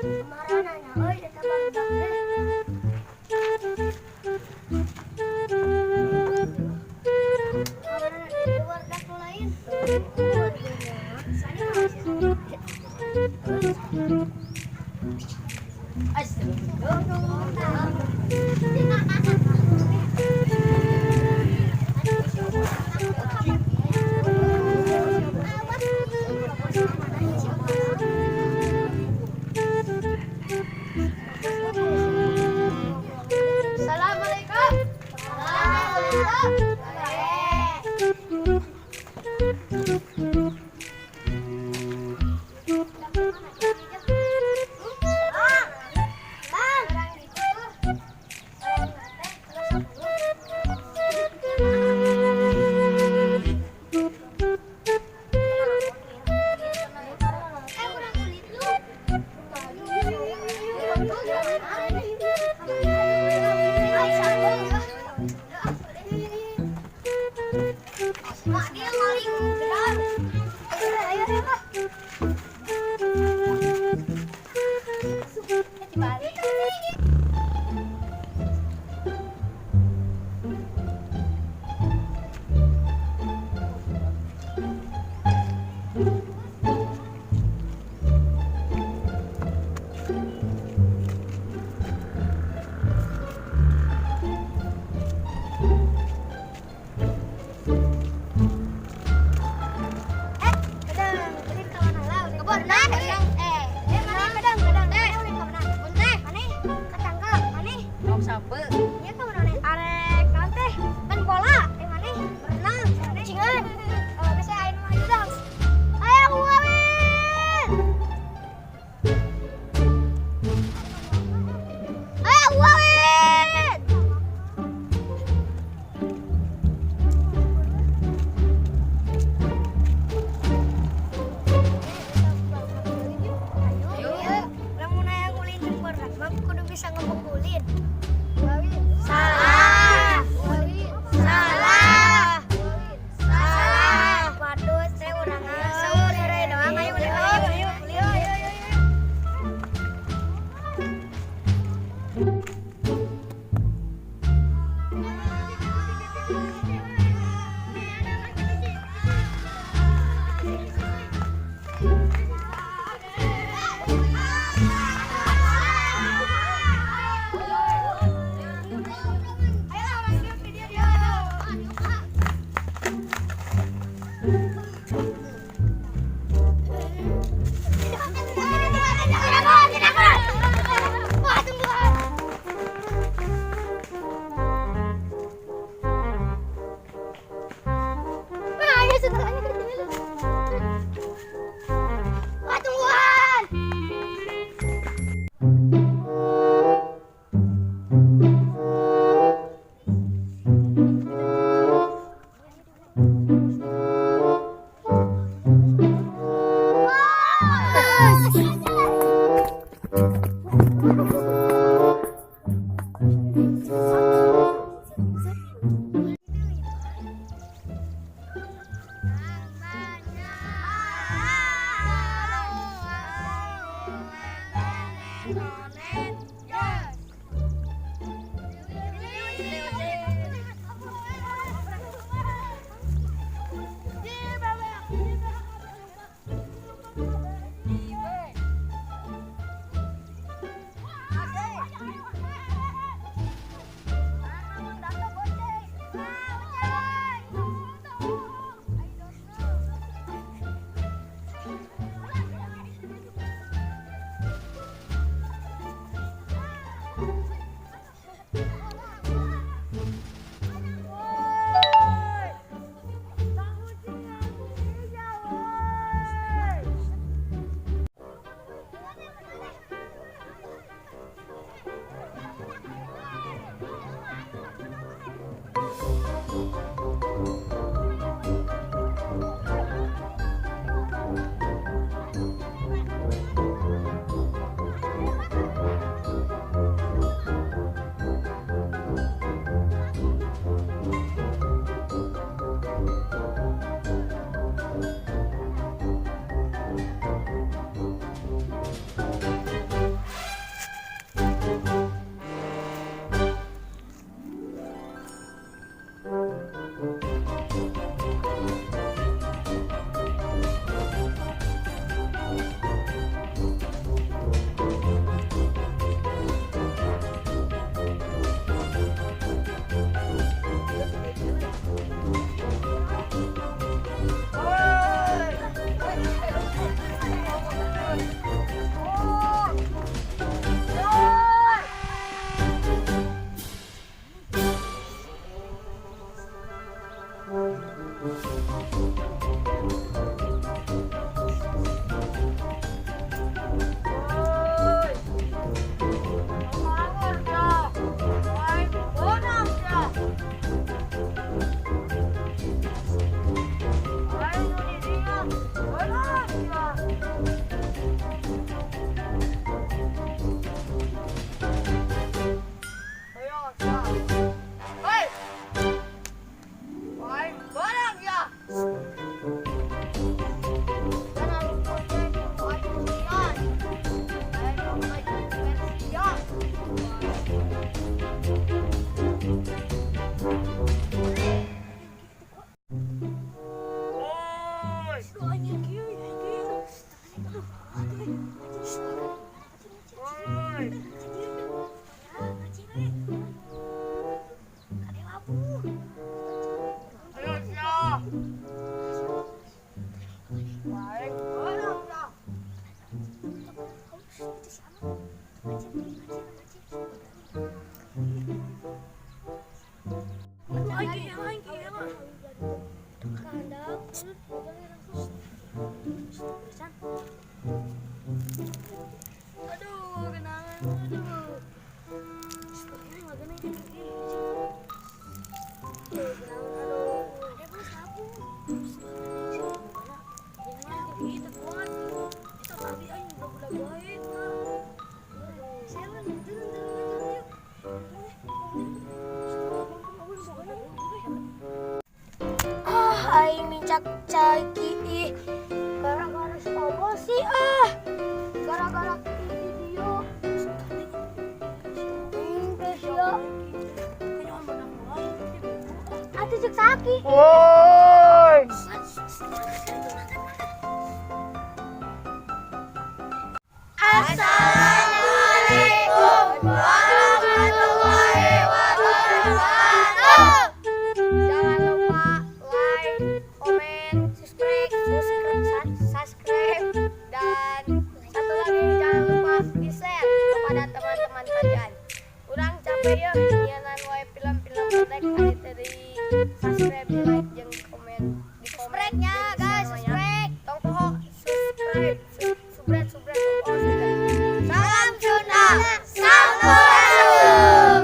Kumaha na oy, eta barudak teh. Kumaha itu barudak nu lain? Assalamualaikum. Waalaikumsalam. Bang, bang. Eh, urang kulit lu. Ay, Sapu. Ayo sia. Baik. Ayo sia. Itu si Amang. Acil, acil, acil. Aing aing aing. Kehandap. Terusan. Aduh, kenangan. Aduh. Ini nggak gini, gini, gini. Aduh, kenangan, aduh. Ada bu sapu. Kita kuat. Kita tadi aing udah baik. Saya mah turun, turun, turun, yuk. Ah, aing mincak caki ih. Gara-gara si Obol sih ah. Gara-gara video. Geus ya. Atuh cek saki. Woi. Assalamualaikum warahmatullahi wabarakatuh. Jangan lupa like, comment, subscribe, subscribe, subscribe, dan satu lagi jangan lupa di share kepada teman-teman kalian. Urang capek ya nyianan wae film-film pendek ari teu di subscribe, di like, jeung di komen, di komen. Subscribe-nya, guys, subscribe. Tong poho subscribe.